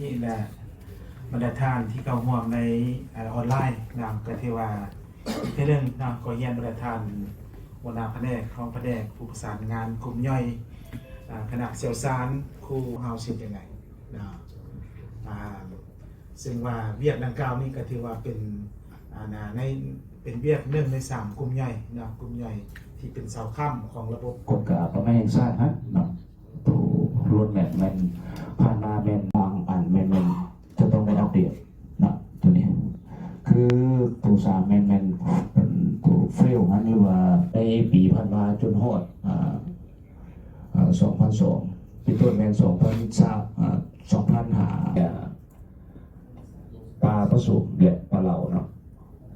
ນີ້ແຫຼະ ບັນດາທ່ານທີ່ເຂົ້າຮ່ວມໃນ ເອີ ອອນລາຍນະ ກໍຖືວ່າອີກເທື່ອໜຶ່ງເນາະ ຂໍຮຽນບັນດາທ່ານຫົວໜ້າພະແນກ, ຮອງພະແນກ, ຜູ້ປະສານງານກຸ່ມຍ່ອຍ, ອາ ຄະນະຊ່ຽວຊານຄູເຮົາເຊັ່ນຈັ່ງໃດເນາະ ອາ ເຊິ່ງວ່າວຽກດັ່ງກ່າວນີ້ກໍຖືວ່າເປັນ ອາ ໃນ ເປັນວຽກໜຶ່ງໃນສາມກຸ່ມຍ່ອຍເນາະ ກຸ່ມຍ່ອຍທີ່ເປັນເສົາຄ້ຳຂອງລະບົບ ກົດກາປະມານແຫ່ງຊາດຫັ້ນເນາະ ໂຕໂຣດແມັບແມ່ນຜ່ານມາແມ່ນບາງອັນແມ່ນ ແມ່ນຈະຕ້ອງໄດ້ອັບເດດເນາະ ໂຕນີ້ ຄືໂຕສາມແມ່ນ ແມ່ນເປັນໂຕເຟວຫັ້ນ ຫຼືວ່າໃນປີຜ່ານມາຈົນຮອດ ອາ ອາ ສອງພັນສອງ ເປັນຕົ້ນແມ່ນສອງພັນຊາວ ອາ ສອງພັນຫ້າ ປາປະສົມ ແລະ ປາເຫຼົ້າເນາະ.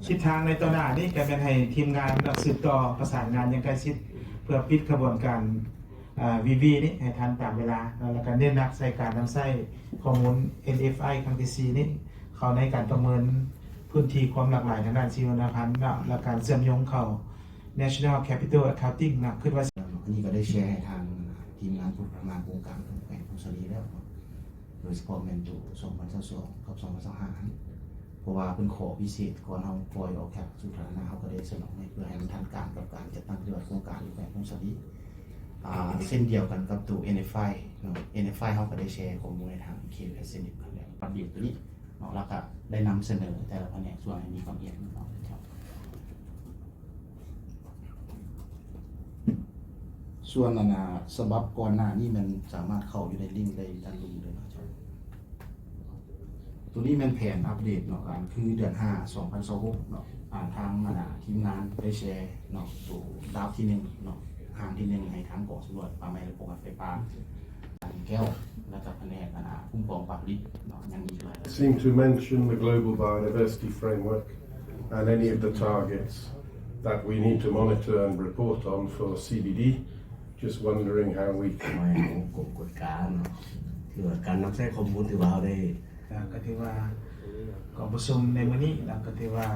ທິດທາງໃນຕໍ່ໜ້ານີ້ກໍແມ່ນໃຫ້ທີມງານເນາະ ສືບຕໍ່ປະສານງານຢ່າງໃກ້ຊິດ ເພື່ອປິດຂະບວນການ ເອີ ວີວີນີ້ໃຫ້ທັນຕາມເວລາເນາະ ແລ້ວກໍເນັ້ນໜັກໃສ່ການນຳໃຊ້ຂໍ້ມູນ ເອັນເອັຟໄອ ຄັ້ງທີສີ່ນີ້ ເຂົ້າໃນການປະເມີນພື້ນທີ່ຄວາມຫຼາກຫຼາຍທາງດ້ານຊີວະນາມພັນເນາະ ແລະ ການເຊື່ອມໂຍງເຂົ້າ National Capital Accounting ເນາະ ຄິດວ່າ ອັນນີ້ກໍໄດ້ແຊໃຫ້ທາງທີມງານຜູ້ພັດທະນາໂຄງການຂອງແຂວງຜົ້ງສາລີແລ້ວເນາະ ໂດຍສະເພາະແມ່ນໂຕສອງພັນຊາວສອງກັບສອງພັນຊາວຫ້າ ເພາະວ່າເປັນຂໍ້ພິເສດ ກ່ອນເຮົາປ່ອຍອອກຈາກສູ່ສາທາລະນະ ເຮົາກໍໄດ້ສະໜອງໃຫ້ ເພື່ອໃຫ້ມັນທັນການກັບການຈັດຕັ້ງປະຕິບັດໂຄງການຢູ່ແຂວງຜົ້ງສາລີ ອາ ເຊັ່ນດຽວກັນກັບໂຕ ເອັນເອັຟໄອ ເນາະ ເອັນເອັຟໄອ ເຮົາກໍໄດ້ແຊຂໍ້ມູນໃຫ້ທາງ KUS ເຊັ່ນດຽວກັນແລ້ວ ອັບເດດໂຕນີ້ເນາະ ແລ້ວກໍໄດ້ນຳສະເໜີແຕ່ລະພະແນກສ່ວນໃຫ້ມີຄວາມເຫັນເນາະ. ສ່ວນອັນນ່າ ສະບັບກ່ອນໜ້ານີ້ແມ່ນສາມາດເຂົ້າຢູ່ໃນລິ້ງໄດ້ດ້ານລຸ່ມເລີຍເນາະ. ໂຕນີ້ແມ່ນແຜນອັບເດດເນາະ ການຄືເດືອນຫ້າ ສອງພັນຊາວຫົກເນາະ ອາ ທາງອັນນ່າ ທີມງານໄດ້ແຊເນາະ ໂຕດາບທີໜຶ່ງເນາະ ຮ່າງທີໜຶ່ງ ໃຫ້ທາງກອງສຳຫຼວດປ່າໄມ້ ແລະ ປ້ອງກັນໄຟປ່າ ແກ້ວ ແລ້ວກໍພະແນກອັນນ່າ ຄຸ້ມຄອງປາຜະລິດເນາະ ຍັງອີກຫຼາຍ Seem to mention the Global Biodiversity Framework and any of the targets that we need to monitor and report on for C B D. Just wondering how we ໂດຍ ຂອງກົມກວດກາເນາະ ຖືວ່າການນຳໃຊ້ຂໍ້ມູນ ຖືວ່າເຮົາໄດ້ ກໍຖືວ່າກອງປະຊຸມໃນມື້ນີ້ເນາະ ກໍຖືວ່າ